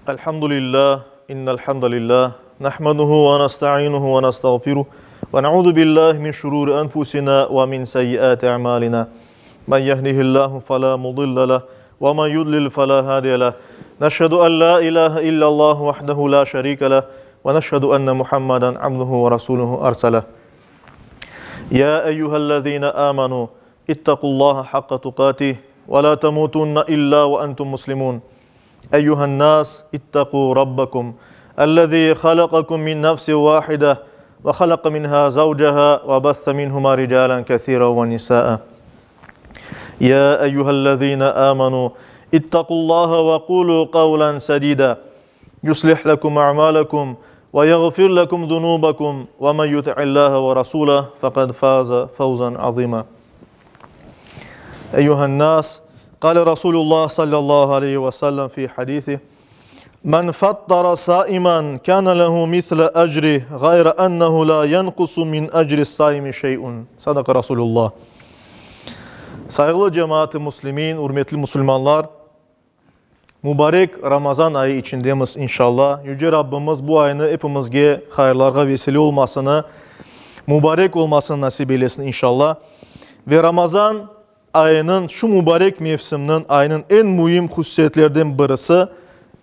الحمد لله إن الحمد لله نحمده ونستعينه ونستغفره ونعوذ بالله من شرور أنفسنا ومن سيئات أعمالنا من يهده الله فلا مضل له ومن يضلل فلا هادي له نشهد أن لا إله إلا الله وحده لا شريك له ونشهد أن محمدا عبده ورسوله أرسله يا أيها الذين آمنوا اتقوا الله حق تقاته ولا تموتن إلا وأنتم مسلمون أيها الناس اتقوا ربكم الذي خلقكم من نفس واحدة وخلق منها زوجها وبث منهما رجالا كثيرا ونساء يا أيها الذين آمنوا اتقوا الله وقولوا قولا سديدا يصلح لكم أعمالكم ويغفر لكم ذنوبكم ومن يطع الله ورسوله فقد فاز فوزا عظيما أيها الناس قال رسول الله صلى الله عليه وسلم في حديثه من فطر صائما كان له مثل أجره غير أنه لا ينقص من أجر الصائم شيء صدق رسول الله Sayğılı cemaat-ı muslimin, ürmetli musulmanlar, Mubarek Ramazan ayı içindemiz, inşalla. Yüce Rabbimiz bu aynı epimizge hayırlarğa vesile olmasını, mubarek olmasını nasip eylesin, inşalla. Ve Ramazan ayınıñ, şu mubarek mevsimniñ, aynıñ eñ müim hususiyetlerden birisi,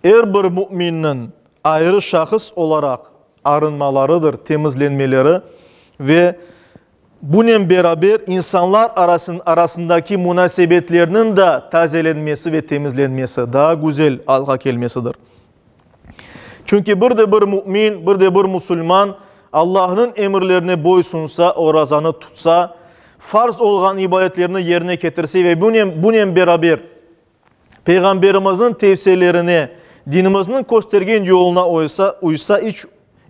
er bir müminniñ ayrı şahıs olaraq arınmalarıdır, temizlenmeleri ve Bunen beraber, insanlar arasındaki munasebetlerniñ da tazelenmesi ve temizlenmesi, daa güzel alğa kelmesidir. Çünki bir de bir mümin, bir de bir musulman Allahnıñ emirlerine boysunsa, orazanı tutsa, farz olğan ibadetlerni yerine ketirse ve bunen beraber Peyğamberimizniñ tevsiyelerine, dinimizniñ köstergen yoluna uysa, uysa iç,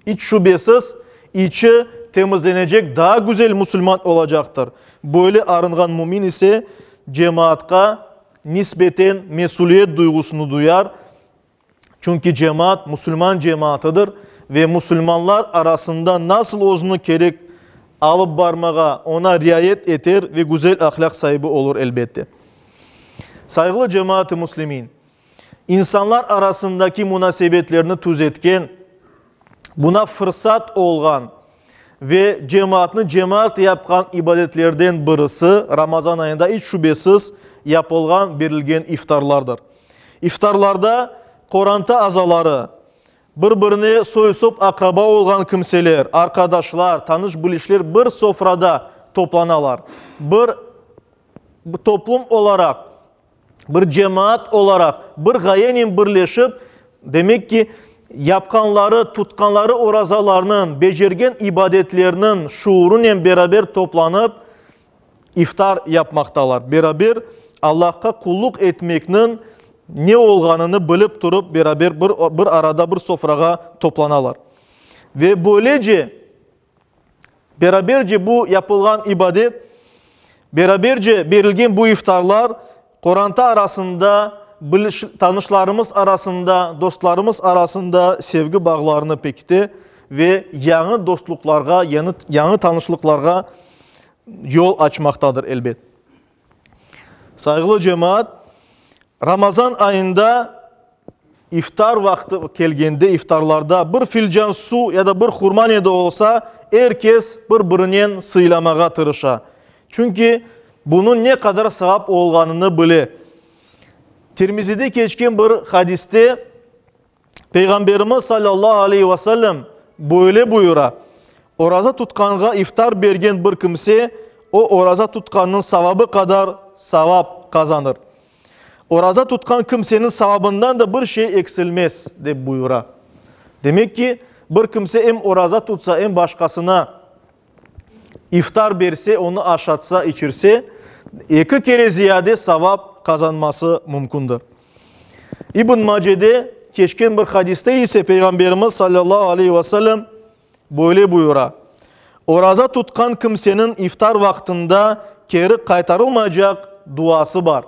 iç şübesiz, içi temizlenecek daa güzel musulman olacaqtır. Böyle arınğan mümin ise cemaatqa nisbeten mesüliyet duyğusını duyar, çünki cemaat musulman cemaatıdır ve musulmanlar arasında nasıl özüni kerek alıp barmağa, oña riayet eter ve güzel ahlâq saibi olur, elbette. Sayğılı cemaat-ı müslimin, insanlar arasındaki munasebetlerni tüzetken, buna fırsat olğan ve cemaatnı cemaat yapqan ibadetlerden birisi Ramazan ayında iç şübesiz yapılğan, berilgen iftarlardır. İftarlarda qoranta azaları, bir-birine soy-sop aqraba olğan kimseler, arqadaşlar, tanış-bilişler bir sofrada toplanalar. Bir toplum olaraq, bir cemaat olaraq, bir ğayenen birleşip, demek ki, yapqanları, tutqanları orazalarnıñ, becergen ibadetlerniñ şuurunen beraber toplanıp, iftar yapmaqtalar. Beraber Allahqa qulluq etmekniñ ne olğanını bilip turıp, beraber bir, bir arada bir sofrağa toplanalar. Ve böylece, Beraberce bu yapılğan ibadet, beraberce berilgen bu iftarlar qoranta arasında, tanışlarımız arasında, dostlarımız arasında sevgi bağlarını pekite ve yañı dostluqlarğa, yañı tanışlıqlarğa yol açmaqtadır, elbet. Sayğılı cemaat, Ramazan ayında iftar vaqtı kelgende, iftarlarda bir filcan suv ya da bir hurma ne de olsa, er kes bir-birinen sıylamağa tırışa. Çünki bunıñ ne qadar savap olğanını bile. Tirmizide keçken bir hadiste Peyğamberimiz salâllahu aleyhi ve sellem böyle buyura, Oraza tutqanğa iftar bergen bir kimse, o oraza tutqannıñ savabı qadar savap qazanır. Oraza tutqan kimseniñ savabından da bir şey eksilmez, dep buyura. Demek ki, bir kimse em oraza tutsa, em başqasına iftar berse, onı aşatsa, içirse, eki kere ziyade savap qazanması mümkündir. İbn Macede keçken bir hadiste ise Peyğamberimiz sallallahu aleyhi ve sellem böyle buyura, Oraza tutqan kimseniñ iftar vaqtında keri qaytarılmaycaq duası bar.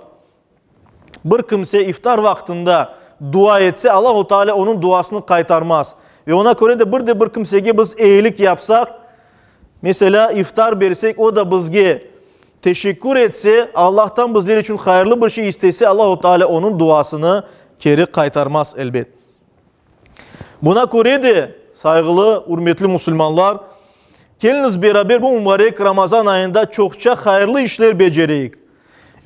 Bir kimse iftar vaqtında dua etse, Allahu Teala onıñ duasını qaytarmaz. Ve ona köre de bir de bir kimsege biz eyilik yapsaq, meselâ, iftar bersek, o da bizge teşekkür etse, Allahtan bizler içün hayırlı bir şey istese, Allahu Teala onıñ duasını keri qaytarmaz, elbet. Buna köre de, sayğılı, ürmetli musulmanlar, keliñiz beraber bu mübarek Ramazan ayında çoqça hayırlı işler becereyik.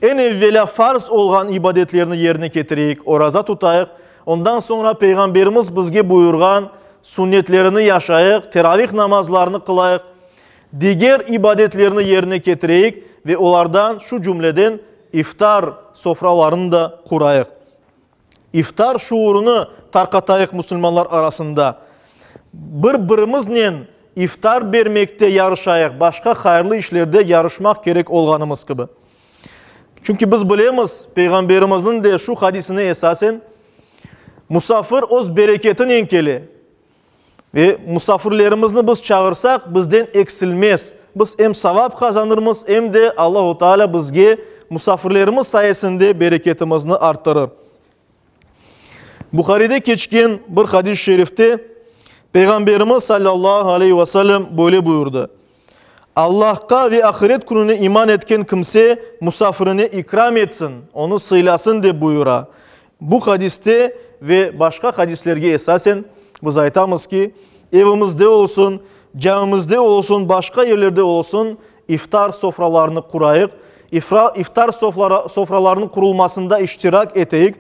Eñ evvelâ farz olğan ibadetlerni yerine ketireyik, oraza tutayıq, ondan soñra Peyğamberimiz bizge buyurğan sünnetlerini yaşayıq, teravih namazlarını qılayıq, diger ibadetlerni yerine ketireyik ve olardan, şu cümleden, iftar sofralarını da qurayıq. İftar şuurını tarqatayıq musulmanlar arasında. Bir-birimiznen iftar bermekte yarışayıq, başqa hayırlı işlerde yarışmaq kerek olğanımız kibi. Çünki biz bilemiz, Peyğamberimizniñ de şu hadisine esasen, musafir öz bereketinen kele. Ve musafirlerimizni biz çağırsaq, bizden eksilmez. Biz em savap qazanırmız, em de Allahu Teala bizge musafirlerimiz sayesinde bereketimizni arttırır. Buharide keçken bir hadis-i şerifte Peyğamberimiz sallallahu aleyhi ve sellem böyle buyurdı, Allahqa ve ahiret kününe iman etken kimse musafirine ikram etsin, onı sıylasın dep buyura. Bu hadiste ve başqa hadislerge esasen biz aytamız ki, evimizde olsun, camimizde olsun, başqa yerlerde olsun iftar sofralarını qurayıq, iftar sofralarınıñ qurulmasında iştirak eteyik.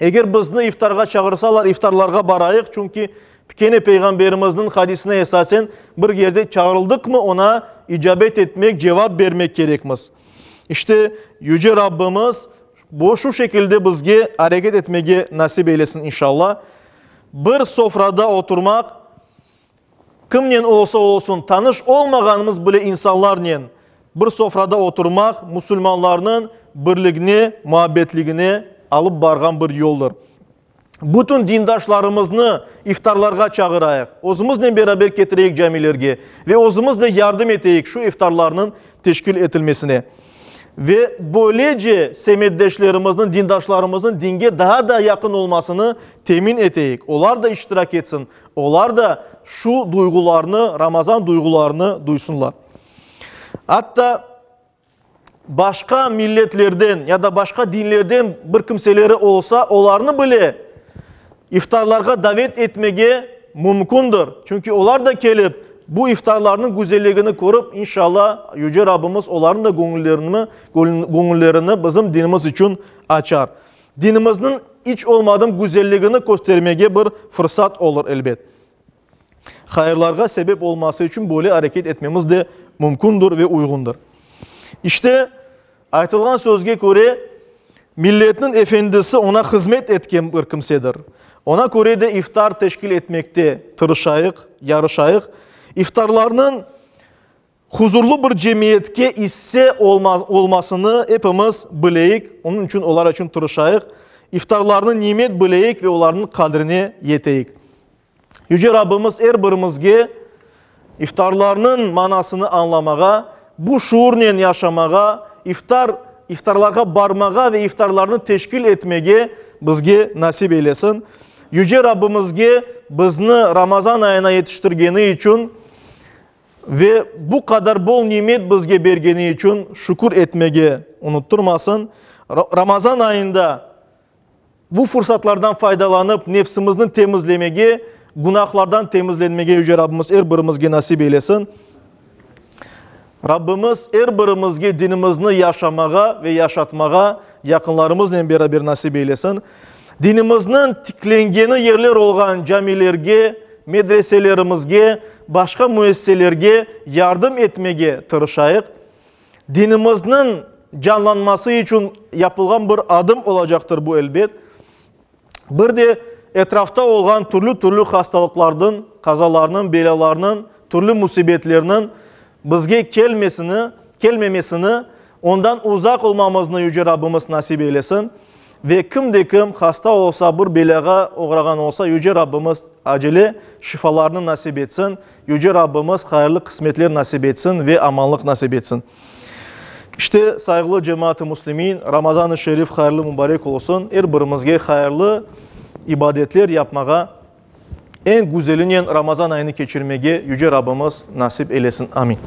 Eger bizni iftarğa çağırsalar, iftarlarğa barayıq, çünki kene Peyğamberimizniñ hadisine esasen bir yerde çağırıldıqmı, oña icabet etmek, cevap bermek kerekmiz. İşte, Yüce Rabbimiz bu şu şekilde bizge areket etmege nasip eylesin, inşallah. Bir sofrada oturmaq, kimnen olsa olsun, tanış olmağanımız bile insanlarnen bir sofrada oturmaq musulmanlarnıñ birligine, muabbetligine alıp barğan bir yoldır. Bütün dindaşlarımıznı iftarlarğa çağırayıq, özümiznen beraber ketireyik camilerge ve özümiz de yardım eteyik şu iftarlarnıñ teşkil etilmesine. Ve böylece semetdeşlerimizniñ, dindaşlarımıznıñ dinge daa da yaqın olmasını temin eteyik. Olar da iştirak etsin, olar da şu duyğularnı, Ramazan duyğularını duysunlar. Atta başqa milletlerden ya da başqa dinlerden bir kimseleri olsa, olarnı bile iftarlarğa davet etmege mümkündir. Çünki olar da kelip, bu iftarlarnıñ güzelligini körip, inşallah, Yüce Rabbimiz olarnıñ da göñüllerini, göñüllerini bizim dinimiz içün açar. Dinimizniñ iç olmadım güzelligini köstermege bir fırsat olur, elbet. Hayırlarğa sebep olması içün böyle areket etmemiz de mümkündür ve uyğundır. İşte, aytılğan sözge köre, milletniñ efendisi oña hızmet etken bir kimsedir. Oña köre de iftar teşkil etmekte tırışayıq, yarışayıq. İftarlarnıñ huzurlı bir cemiyetke isse olmasını epimiz bileyik, onıñ içün olar içün tırışayıq. İftarlarnı nimet bileyik ve olarnıñ qadrine yeteyik. Yüce Rabbimiz er birimizge iftarlarnıñ manasını añlamağa, bu şuurnen yaşamağa, iftar, iftarlarğa barmağa ve iftarlarnı teşkil etmege bizge nasip eylesin. Yüce Rabbimizge bizni Ramazan ayına yetiştirgeni içün ve bu qadar bol nimet bizge bergeni içün şükür etmege unuttırmasın. Ramazan ayında Bu fırsatlardan faydalanıp, nefsimizni temizlemege, günahlardan temizlenmege Yüce Rabbimiz er birimizge nasip eylesin. Rabbimiz er birimizge dinimizni yaşamağa ve yaşatmağa yaqınlarımıznen beraber nasip eylesin. Dinimizniñ tiklengeni yerler olğan camilerge, medreselerimizge, başqa müessiselerge yardım etmege tırışayıq. Dinimizniñ canlanması içün yapılğan bir adım olacaqtır bu, elbet. Bir de etrafta olğan türlü-türlü hastalıqlardıñ, qazalarnıñ, belâlarnıñ, türlü musibetlerniñ bizge kelmesini, kelmemesini, ondan uzaq olmamıznı Yüce Rabbimiz nasip eylesin. Ve kim de kim hasta olsa, bir belâğa oğrağan olsa, Yüce Rabbimiz acele şifalarnı nasip etsin, Yüce Rabbimiz hayırlı qısmetler nasip etsin ve amanlıq nasip etsin. İşte, sayğılı cemaat-ı müslimin, Ramazan-ı Şerif hayırlı mübarek olsun, er birimizge hayırlı ibadetler yapmağa, eñ güzelinen Ramazan ayını keçirmege Yüce Rabbimiz nasip eylesin. Amin.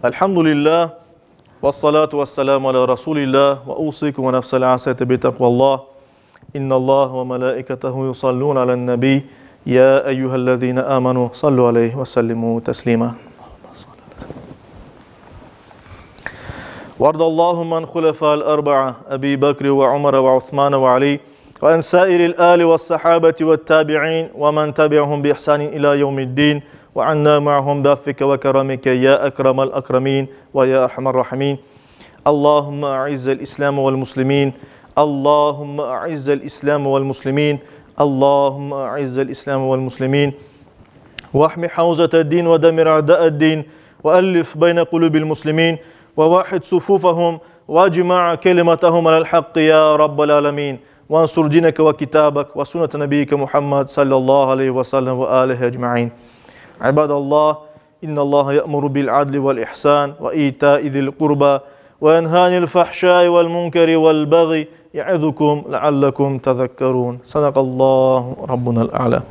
الحمد لله والصلاة والسلام على رسول الله وأوصيكم ونفس العاسة بتقوى الله إن الله وملائكته يصلون على النبي يا أيها الذين آمنوا صلوا عليه وسلموا تسليما وارض اللهم عن خلفاء الأربعة أبي بكر وعمر وعثمان وعلي وعن سائر الآل والصحابة والتابعين ومن تبعهم بإحسان إلى يوم الدين وعنا معهم بعفك وكرمك يا أكرم الأكرمين ويا أرحم الراحمين اللهم أعز الإسلام والمسلمين اللهم أعز الإسلام والمسلمين اللهم أعز الإسلام والمسلمين واحم حوزة الدين ودمر أعداء الدين وألف بين قلوب المسلمين ووحد صفوفهم واجمع كلمتهم على الحق يا رب العالمين وانصر دينك وكتابك وسنة نبيك محمد صلى الله عليه وسلم وآله أجمعين عباد الله إن الله يأمر بالعدل والإحسان وإيتاء ذي القربى وينهى عن الفحشاء والمنكر والبغي يعظكم لعلكم تذكرون صدق الله ربنا الأعلى.